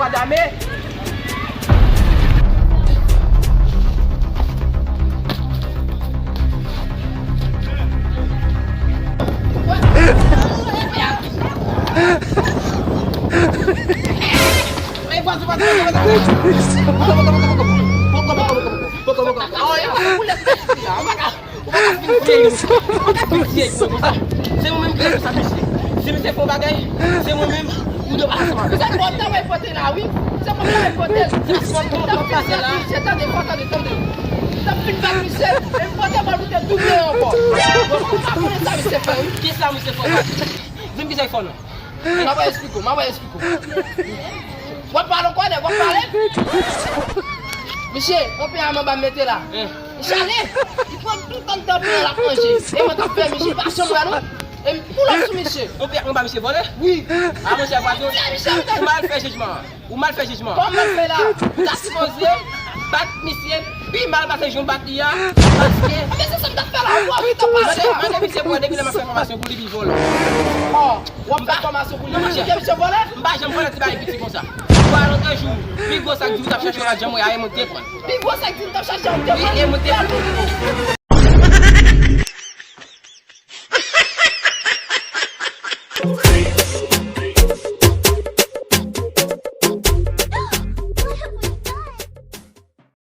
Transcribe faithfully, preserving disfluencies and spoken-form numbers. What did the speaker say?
Madame. Ou pa ka fin fyèl, ou pa ka fin fyèl konsa. Se mwen menm ki responsab misye. Si misye fè yon bagay, se mwen menm ou dwe pase ansanm avè l. Sa fò w travay pote la, wi. Se mwen ki travay pote l. Misye tande, fò tande, tande. T ap fin bat misye, e m pote bòl pou te double ankò. Ou pa konnen sa misye fè, wi. Kisa misye fè? Di m kisa l fè w non. M ap esplike w, m ap esplike w. W ap pale ankò, nèg, w ap pale. Misye, yon pye a m anba m mete la. Misye ale, li pran tout anndan pye a l ap manje. E mwen k ap fè misye pa chanm wè non. E m pull up sou misye. Yon pye a m anba misye vòlè? Wi. A monchè vwazen, ou mal fè jijman an. Ou mal fè jijman an. Kòman m fè la? Ou ta sipoze bat misye pi mal pase jan w bat li a, paske. Anben se sa m t ap fè la, ou ap vin ap pale la. Mande misye pou wè depi lè m ap fè fòmasyon pou li pi vòlè. Ò, w ap fè fòmasyon pou li. Ou kite misye vòlè? M pa janm vòlè ti bagay piti konsa. Ou pa lontan jou, pi gwo sa k di ou t ap chache w la, janm wè a, e mwen k te pran l. Pi gwo sa k di ou t ap chache w, te pran l. Wi, e mwen k te pran l.